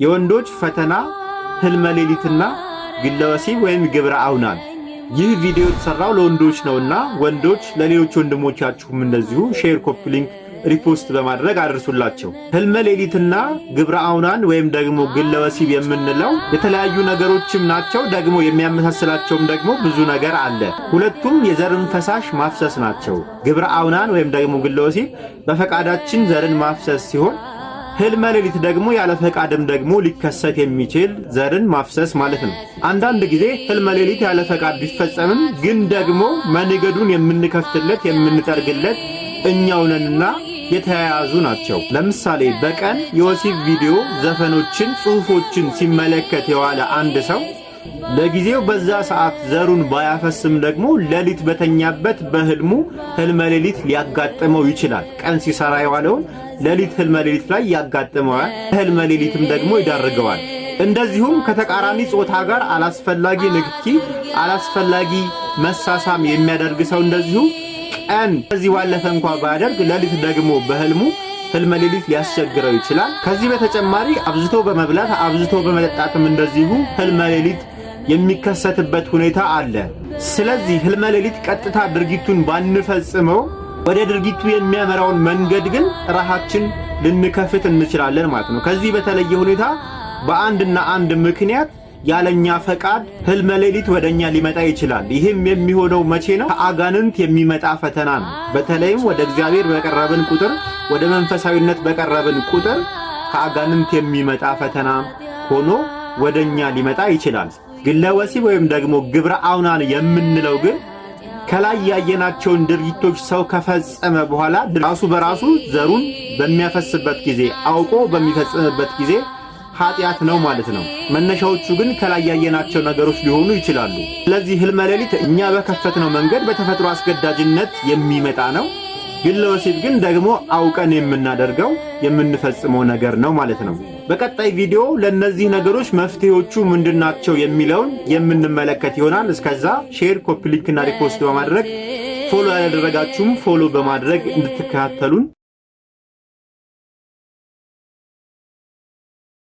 የወንዶች ፈተና ህልመ ሌሊትና ግለ ወሲብ ወይም ግብረ አውናን። ይህ ቪዲዮ የተሰራው ለወንዶች ነውና ወንዶች ለሌሎች ወንድሞቻችሁም እንደዚሁ share፣ copy link፣ repost በማድረግ አድርሱላቸው። ህልመ ሌሊትና ግብረ አውናን ወይም ደግሞ ግለ ወሲብ የምንለው የተለያዩ ነገሮችም ናቸው። ደግሞ የሚያመሳስላቸውም ደግሞ ብዙ ነገር አለ። ሁለቱም የዘርን ፈሳሽ ማፍሰስ ናቸው። ግብረ አውናን ወይም ደግሞ ግለ ወሲብ በፈቃዳችን ዘርን ማፍሰስ ሲሆን ህልመ ሌሊት ደግሞ ያለ ፈቃድም ደግሞ ሊከሰት የሚችል ዘርን ማፍሰስ ማለት ነው። አንዳንድ ጊዜ ህልመ ሌሊት ያለ ፈቃድ ቢፈጸምም ግን ደግሞ መንገዱን የምንከፍትለት የምንጠርግለት እኛው ነንና የተያያዙ ናቸው። ለምሳሌ በቀን የወሲብ ቪዲዮ፣ ዘፈኖችን፣ ጽሁፎችን ሲመለከት የዋለ አንድ ሰው ለጊዜው በዛ ሰዓት ዘሩን ባያፈስም ደግሞ ሌሊት በተኛበት በህልሙ ህልመ ሌሊት ሊያጋጥመው ይችላል። ቀን ሲሰራ የዋለውን ሌሊት ህልመ ሌሊት ላይ ያጋጥመዋል። ህልመ ሌሊትም ደግሞ ይዳርገዋል። እንደዚሁም ከተቃራኒ ጾታ ጋር አላስፈላጊ ንክኪ፣ አላስፈላጊ መሳሳም የሚያደርግ ሰው እንደዚሁ ቀን ከዚህ ባለፈ እንኳ ባያደርግ ሌሊት ደግሞ በህልሙ ህልመ ሌሊት ሊያስቸግረው ይችላል። ከዚህ በተጨማሪ አብዝቶ በመብላት አብዝቶ በመጠጣትም እንደዚሁ ህልመ ሌሊት የሚከሰትበት ሁኔታ አለ። ስለዚህ ህልመ ሌሊት ቀጥታ ድርጊቱን ባንፈጽመው ወደ ድርጊቱ የሚያመራውን መንገድ ግን ራሳችን ልንከፍት እንችላለን ማለት ነው። ከዚህ በተለየ ሁኔታ በአንድና አንድ ምክንያት ያለኛ ፈቃድ ህልመ ሌሊት ወደኛ ሊመጣ ይችላል። ይህም የሚሆነው መቼ ነው? ከአጋንንት የሚመጣ ፈተና ነው። በተለይም ወደ እግዚአብሔር በቀረብን ቁጥር፣ ወደ መንፈሳዊነት በቀረብን ቁጥር ከአጋንንት የሚመጣ ፈተና ሆኖ ወደኛ ሊመጣ ይችላል። ግለ ወሲብ ወይም ደግሞ ግብረ አውናን የምንለው ግን ከላይ ያየናቸውን ድርጊቶች ሰው ከፈጸመ በኋላ ራሱ በራሱ ዘሩን በሚያፈስበት ጊዜ፣ አውቆ በሚፈጽምበት ጊዜ ኃጢአት ነው ማለት ነው። መነሻዎቹ ግን ከላይ ያየናቸው ነገሮች ሊሆኑ ይችላሉ። ስለዚህ ህልመ ሌሊት እኛ በከፈትነው መንገድ በተፈጥሮ አስገዳጅነት የሚመጣ ነው። ግለ ወሲብ ግን ደግሞ አውቀን የምናደርገው የምንፈጽመው ነገር ነው ማለት ነው። በቀጣይ ቪዲዮ ለእነዚህ ነገሮች መፍትሄዎቹ ምንድናቸው የሚለውን የምንመለከት ይሆናል። እስከዛ share፣ copy link እና repost በማድረግ follow ያላደረጋችሁም follow በማድረግ እንድትከታተሉን።